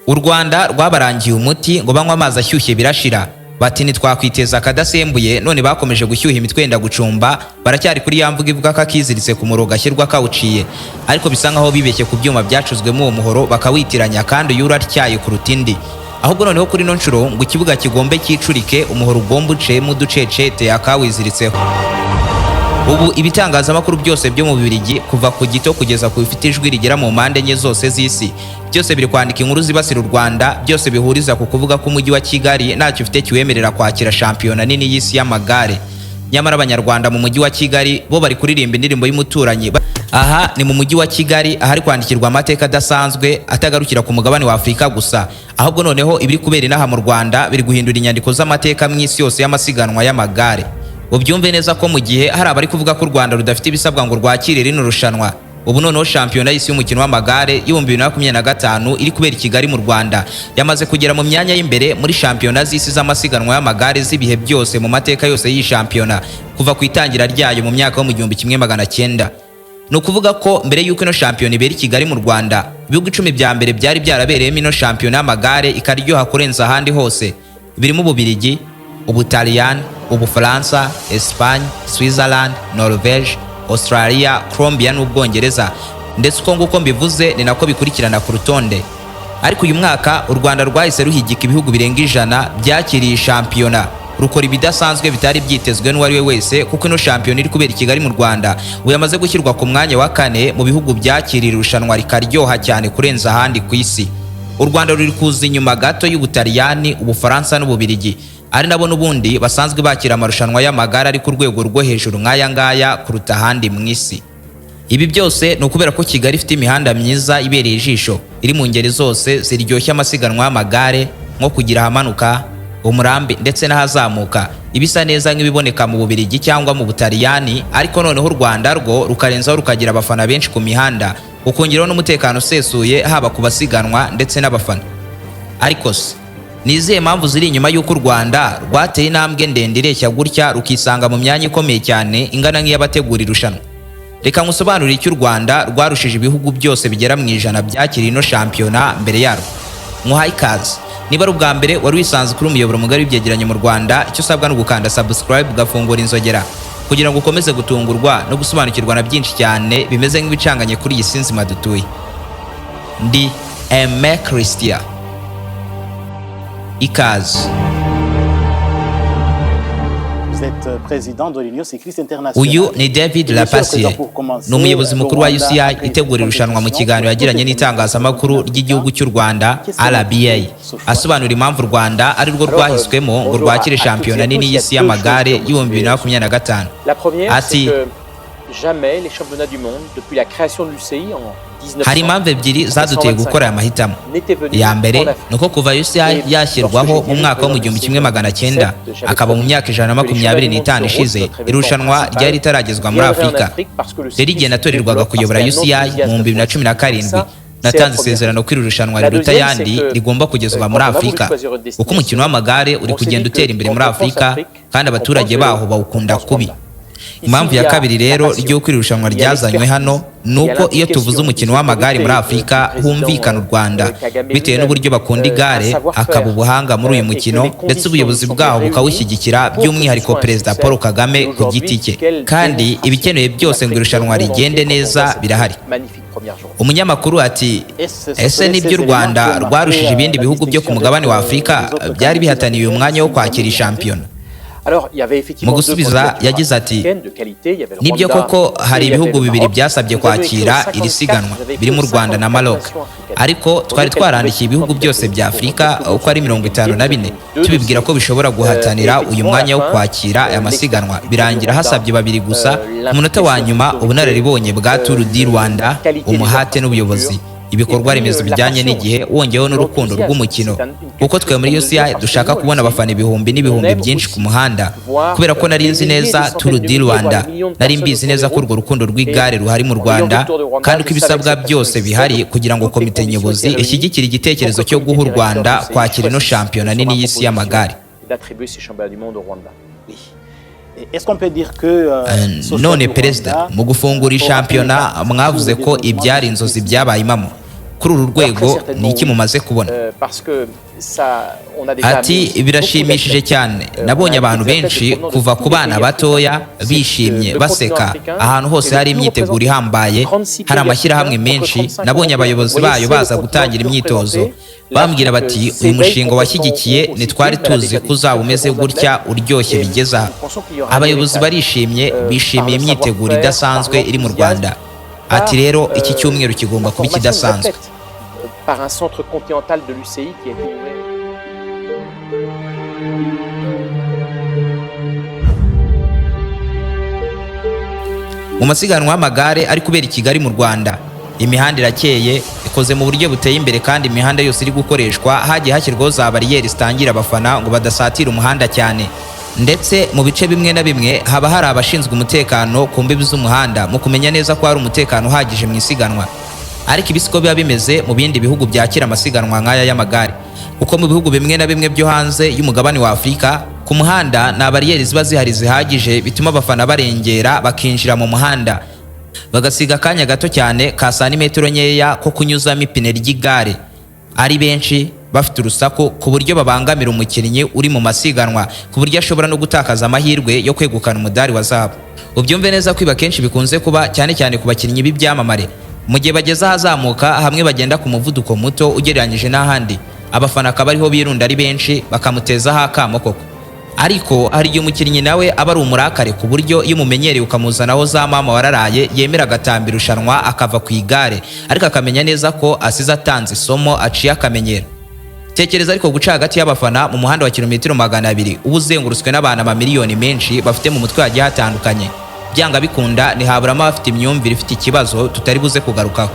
U Rwanda rwabarangiye umuti ngo banywe amazi ashyushye birashira, bati ntitwakwiteza akadasembuye. None bakomeje gushyuha imitwe yenda gucumba, baracyari kuri ya mvugo ivuga ko akiziritse ku murongo gashyirwa kawuciye, ariko bisa nkaho bibeshye ku byuma byacuzwemo uwo muhoro bakawitiranya, kandi uyu uratyaye kuruta indi. Ahubwo noneho kuri ino nshuro ngo ikibuga kigombe cyicurike, umuhoro ugomba ucemo uducecete akawiziritseho. Ubu ibitangazamakuru byose byo mu Bubiligi, kuva ku gito kugeza ku bifite ijwi rigera mu mpande enye zose z'isi, byose biri kwandika inkuru zibasira u Rwanda. Byose bihuriza ku kuvuga ko umujyi wa Kigali ntacyo ufite kiwemerera kwakira shampiyona nini y'isi y'amagare. Nyamara Abanyarwanda mu mujyi wa Kigali bo bari kuririmba indirimbo y'umuturanyi. Aha ni mu mujyi wa Kigali, ahari kwandikirwa amateka adasanzwe atagarukira ku mugabane wa Afurika gusa, ahubwo noneho ibiri kubera inaha mu Rwanda biri guhindura inyandiko z'amateka mu isi yose y'amasiganwa y'amagare. Ubyumve neza ko mu gihe hari abari kuvuga ko u Rwanda rudafite ibisabwa ngo rwakire rino rushanwa, ubu noneho shampiyona y'isi y'umukino w'amagare y'2025 iri kubera i Kigali mu Rwanda yamaze kugera mu myanya y'imbere muri shampiyona z'isi z'amasiganwa y'amagare z'ibihe byose mu mateka yose y'iyi shampiyona kuva ku itangira ryayo mu myaka yo mu 1900. Ni ukuvuga ko mbere y'uko ino shampiyona ibera i Kigali mu Rwanda, ibihugu 10 bya mbere byari byarabereyemo ino shampiyona y'amagare ikaryoha kurenza ahandi hose birimo Ububirigi, Ubutaliyani, Ubufaransa, Espagne, Switzerland, Norvege, Australia, Colombia n'Ubwongereza. Ndetse uko nguko mbivuze ni nako bikurikirana ku rutonde. Ariko uyu mwaka u Rwanda rwahise ruhigika ibihugu birenga 100 byakiriye shampiyona, rukora ibidasanzwe bitari byitezwe n'uwo ari we wese, kuko ino shampiyona iri kubera i Kigali mu Rwanda ubu yamaze gushyirwa ku mwanya wa kane mu bihugu byakiriye irushanwa rikaryoha cyane kurenza ahandi ku isi. U Rwanda ruri kuza inyuma gato y'Ubutaliyani, Ubufaransa n'Ububirigi, ari nabo n'ubundi basanzwe bakira amarushanwa y'amagare ari ku rwego rwo hejuru nk'aya ngaya kuruta ahandi mu isi. Ibi byose ni ukubera ko Kigali ifite imihanda myiza ibereye ijisho, iri mu ngeri zose ziryoshya amasiganwa y'amagare, nko kugira ahamanuka, umurambi ndetse n'ahazamuka, ibisa neza nk'ibiboneka mu Bubiligi cyangwa mu Butaliyani. Ariko noneho u Rwanda rwo rukarenzaho rukagira abafana benshi ku mihanda, ukongeraho n'umutekano usesuye haba ku basiganwa ndetse n'abafana. Ariko se ni izihe mpamvu ziri inyuma y'uko u Rwanda rwateye intambwe ndende ireshya gutya, rukisanga mu myanya ikomeye cyane ingana nk'iy'abategura irushanwa? Reka nkusobanurire icyo u Rwanda rwarushije ibihugu byose bigera mu 100 byakiriye ino shampiyona mbere yarwo. Muhaye ikaze. Niba ari ubwa mbere wari wisanze kuri umuyoboro mugari w'ibyegeranyo mu Rwanda, icyo usabwa ni ugukanda subscribe, ugafungura inzogera kugira ngo ukomeze gutungurwa no gusobanukirwa na byinshi cyane bimeze nk'ibicanganye kuri iyi si nzima dutuye. Ndi Aime Christian, ikaze. Vous êtes président de l'Union cycliste internationale. Uyu ni David Lappartient, ni umuyobozi mukuru wa UCI itegura irushanwa, mu kiganiro yagiranye n'itangazamakuru ry'igihugu cy'u Rwanda RBA, asobanura impamvu u Rwanda ari rwo rwahiswemo ngo rwakire shampiyona nini y'isi y'amagare y'2025. La première, Ati, c'est que jamais les championnats du monde, depuis la création de l'UCI en 1900, hari impamvu ebyiri zaduteye gukora aya mahitamo. n'étaient venus Iya mbere en Afrique. ni uko kuva UCI yashyirwaho mu mwaka wo mu 1900, akaba mu myaka 125 ishize, irushanwa ryari ritaragezwa muri Afurika. Rero igihe natorerwaga kuyobora UCI mu 2017, natanze isezerano ko iri rushanwa riruta ayandi rigomba kugezwa muri Afurika, kuko umukino w'amagare uri kugenda utera imbere muri Afurika kandi abaturage baho bawukunda kubi. Impamvu ya kabiri rero ry'uko iri rushanwa ryazanywe hano ni uko iyo tuvuze umukino w'amagare muri Afurika humvikana u Rwanda, bitewe n'uburyo bakunda igare, hakaba ubuhanga muri uyu mukino, ndetse ubuyobozi bwaho bukawushyigikira, by'umwihariko Perezida Paul Kagame ku giti cye, kandi ibikenewe byose ngo irushanwa rigende neza birahari. Umunyamakuru ati: "Ese nibyo u Rwanda rwarushije ibindi bihugu byo ku mugabane wa Afurika byari bihataniye uyu mwanya wo kwakira shampiyona?" Mu gusubiza yagize ati: "Nibyo koko hari ibihugu bibiri byasabye kwakira iri siganwa, birimo u Rwanda na Maroc. Ariko twari twarandikiye ibihugu byose bya Afurika uko ari 54, tubibwira ko bishobora guhatanira uyu mwanya wo kwakira aya masiganwa. Birangira hasabye babiri gusa ku munota wa nyuma. Ubunararibonye bwa Tour du Rwanda, umuhate n'ubuyobozi, ibikorwa remezo bijyanye n'igihe, wongeyeho n'urukundo rw'umukino, kuko twe muri UCI dushaka kubona abafana ibihumbi n'ibihumbi byinshi ku muhanda. Kubera ko nari nzi neza Tour du Rwanda, nari mbizi neza ko urwo rukundo rw'igare ruhari mu Rwanda, kandi ko ibisabwa byose bihari kugira ngo komite nyobozi ishyigikire igitekerezo cyo guha u Rwanda kwakira ino shampiyona nini y'isi y'amagare." None Perezida, mu gufungura shampiyona mwavuze ko ibyari inzozi byabaye impamo. Kuri uru rwego ni iki mumaze kubona? Ati: "Birashimishije cyane. Nabonye abantu benshi, kuva ku bana batoya, bishimye, baseka. Ahantu hose hari imyiteguro ihambaye, hari amashyirahamwe menshi. Nabonye abayobozi bayo baza gutangira imyitozo, bambwira bati: 'Uyu mushinga washyigikiye ntitwari tuzi ko uzaba umeze gutya, uryoshye bigeze aha.' Abayobozi barishimye, bishimiye imyiteguro idasanzwe iri mu Rwanda." Ati: "Rero iki cyumweru kigomba kuba ikidasanzwe." Par un centre continental de l'UCI qui a été ouvert. Mu masiganwa y'amagare ari kubera i Kigali mu Rwanda, imihanda irakeye, ikoze mu buryo buteye imbere, kandi imihanda yose iri gukoreshwa hagiye hashyirwaho za bariyeri zitangira abafana ngo badasatira umuhanda cyane. Ndetse mu bice bimwe na bimwe haba hari abashinzwe umutekano ku mbibi z'umuhanda mu kumenya neza ko hari umutekano uhagije mu isiganwa. Ariko ibi siko biba bimeze mu bindi bihugu byakira amasiganwa nk'aya y'amagare, kuko mu bihugu bimwe na bimwe byo hanze y'umugabane wa Afurika, ku muhanda nta bariyeri ziba zihari zihagije, bituma abafana barengera bakinjira mu muhanda, bagasiga akanya gato cyane ka santimetero nkeya ko kunyuzamo ipine ry'igare, ari benshi, bafite urusaku ku buryo babangamira umukinnyi uri mu masiganwa, ku buryo ashobora no gutakaza amahirwe yo kwegukana umudari wa zahabu. Ubyumve neza ko ibi akenshi bikunze kuba cyane cyane ku bakinnyi b'ibyamamare, mu gihe bageze ahazamuka hamwe bagenda ku muvuduko muto ugereranyije n'ahandi, abafana akaba ariho birunda ari benshi, bakamutezaho akamo koko. Ariko hari igihe umukinnyi nawe aba ari umurakare, ku buryo iyo umumenyereye ukamuzanaho za mama wararaye, yemera agatamba irushanwa akava ku igare, ariko akamenya neza ko asize atanze isomo, aciye akamenyero. Tekereza ariko guca hagati y'abafana mu muhanda wa kilometero 200, uba uzengurutswe n'abantu amamiliyoni menshi bafite mu mutwe hagiye hatandukanye. Byanga bikunda ntihaburamo abafite imyumvire ifite ikibazo tutari buze kugarukaho.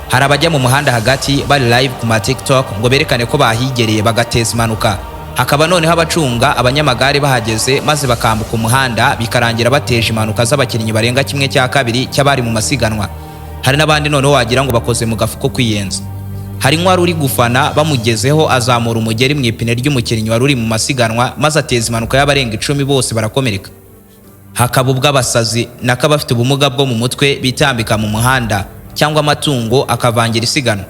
Hari abajya mu muhanda hagati bari live ku ma TikTok ngo berekane ko bahigereye, bagateza impanuka. Hakaba noneho abacunga abanyamagare bahageze maze bakambuka umuhanda, bikarangira bateje impanuka z'abakinnyi barenga 1/2 cy'abari mu masiganwa. Hari n'abandi noneho wagira ngo bakoze mu gafu ko kwiyenza. Hari nk'uwari uri gufana, bamugezeho azamura umugeri mu ipine ry'umukinnyi wari uri mu masiganwa, maze ateza impanuka y'abarenga 10, bose barakomereka. Hakaba ubwo abasazi n'akabafite ubumuga bwo mu mutwe bitambika mu muhanda, cyangwa amatungo akavangira isiganwa.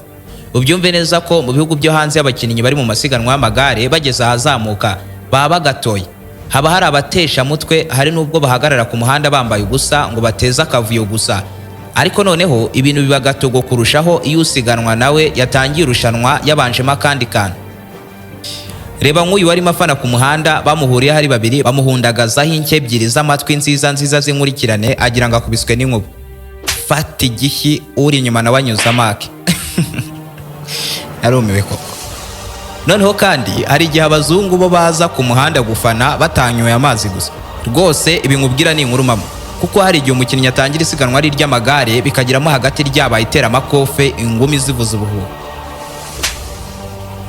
Ubyumve neza ko mu bihugu byo hanze, y'abakinnyi bari mu masiganwa y'amagare bageze ahazamuka baba bagatoye, haba hari abateshamutwe. Hari n'ubwo bahagarara ku muhanda bambaye ubusa ngo bateze akavuyo gusa. Ariko noneho ibintu biba gatogo kurushaho iyo usiganwa nawe yatangiye irushanwa yabanjemo akandi kantu. Reba nk'uyu warimo afana ku muhanda, bamuhuriye hari babiri, bamuhundagazaho inshyi ebyiri z'amatwi nziza nziza z'inkurikirane, agira ngo akubiswe n'inkuba. Fata igishyi, uri inyuma nawe anyuza amake. Narumiwe koko. Noneho kandi hari igihe abazungu bo baza ku muhanda gufana batanyoye amazi gusa. Rwose ibi nkubwira ni inkuru mama, kuko hari igihe umukinnyi atangira isiganwa ari iry'amagare, bikageramo hagati ryabaye iteramakofe, ingumi zivuza ubuhuha.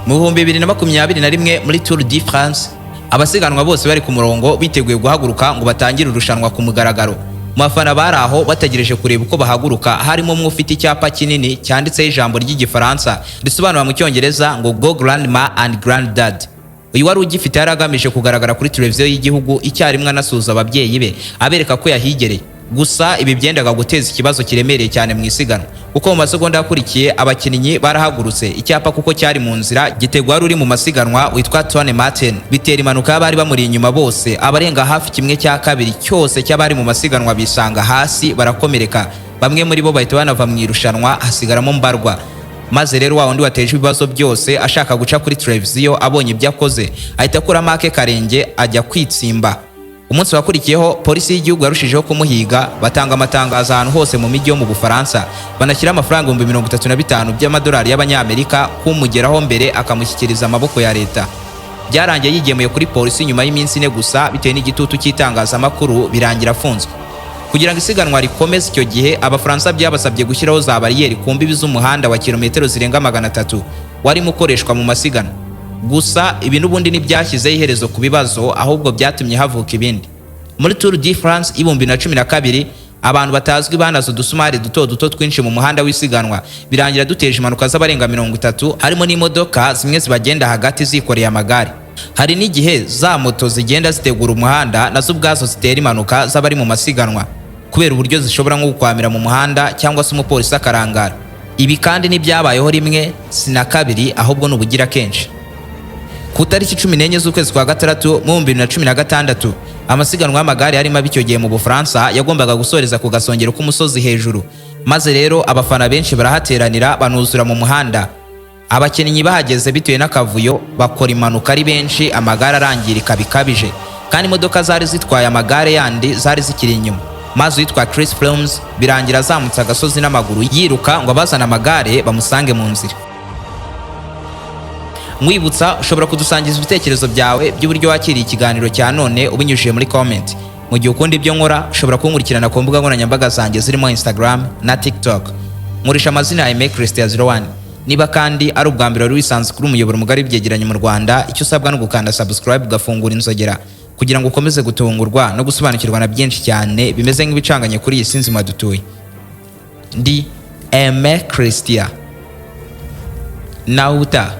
Mu 2021 muri Tour de France, abasiganwa bose bari ku murongo biteguye guhaguruka ngo batangire irushanwa ku mugaragaro. Mu bafana bari aho bategereje kureba uko bahaguruka, harimo umwe ufite icyapa kinini cyanditseho ijambo ry'Igifaransa risobanura mu Cyongereza ngo "Go grandma and granddad". Uyu wari ugifite yari agamije kugaragara kuri televiziyo y'igihugu icyarimwe anasuhuza ababyeyi be, abereka ko yahigereye. Gusa ibi byendaga guteza ikibazo kiremereye cyane mu isiganwa, kuko mu masegonda yakurikiye abakinnyi barahagurutse, icyapa kuko cyari mu nzira gitegwa wari uri mu masiganwa witwa Tony Martin, bitera impanuka y'abari bamuri inyuma bose. Abarenga hafi 1/2 cyose cy'abari mu masiganwa bisanga hasi barakomereka, bamwe muri bo bahita banava mu irushanwa, hasigaramo mbarwa. Maze rero wa wundi wateje ibibazo byose ashaka guca kuri televiziyo, abonye ibyo akoze ahita akuramo ake karenge ajya kwitsimba. Umunsi wakurikiyeho polisi y'igihugu yarushijeho kumuhiga, batanga amatangazo ahantu hose mu mijyi yo mu Bufaransa, banashyiraho amafaranga 35,000 by'amadolari y'Abanyamerika kumugeraho mbere akamushyikiriza amaboko ya leta. Byarangiye yigemuye kuri polisi nyuma y'iminsi 4 gusa, bitewe n'igitutu cy'itangazamakuru, birangira afunzwe. Kugira ngo isiganwa rikomeze icyo gihe, Abafaransa byabasabye gushyiraho za bariyeri ku mbibi z'umuhanda wa kilometero zirenga 300 warimo ukoreshwa mu masiganwa. Gusa ibi n'ubundi ntibyashyizeho iherezo ku bibazo, ahubwo byatumye havuka ibindi. Muri Tour de France y'2012, abantu batazwi banaze udusumari duto duto twinshi mu muhanda w'isiganwa, birangira duteje impanuka z'abarenga 30, harimo n'imodoka zimwe zibagenda hagati zikoreye amagare. Hari n'igihe za moto zigenda zitegura umuhanda nazo ubwazo zitera impanuka z'abari mu masiganwa, kubera uburyo zishobora nko gukwamira mu muhanda cyangwa se umupolisi akarangara. Ibi kandi ntibyabayeho rimwe, si na kabiri, ahubwo ni ubugira kenshi. Ku tariki 14 z'ukwezi kwa gatandatu mu 2016, amasiganwa y'amagare yarimo aba icyo gihe mu Bufaransa yagombaga gusoreza ku gasongero k'umusozi hejuru. Maze rero abafana benshi barahateranira, banuzura mu muhanda. Abakinnyi bahageze, bitewe n'akavuyo bakora impanuka ari benshi, amagare arangirika bikabije, kandi imodoka zari zitwaye amagare yandi zari zikiri inyuma. Maze uwitwa Chris Froome birangira azamutse agasozi n'amaguru, yiruka ngo abazane amagare bamusange mu nzira. Mwibutsa, ushobora kudusangiza ibitekerezo byawe by'uburyo wakiriye ikiganiro cya none ubinyujije muri comment. Mu gihe ukunda ibyo nkora, ushobora kunkurikirana ku mbuga nkoranyambaga zanjye zirimo Instagram na TikTok, nkoresha amazina ya Aime Christian 01. Niba kandi ari ubwa mbere wari wisanze kuri umuyoboro mugari w'ibyegeranyo mu Rwanda, icyo usabwa ni ugukanda subscribe, ugafungura inzogera kugira ngo ukomeze gutungurwa no gusobanukirwa na byinshi cyane bimeze nk'ibicanganye kuri iyi si nzima dutuye. Ndi Aime Christian, nawe utaha.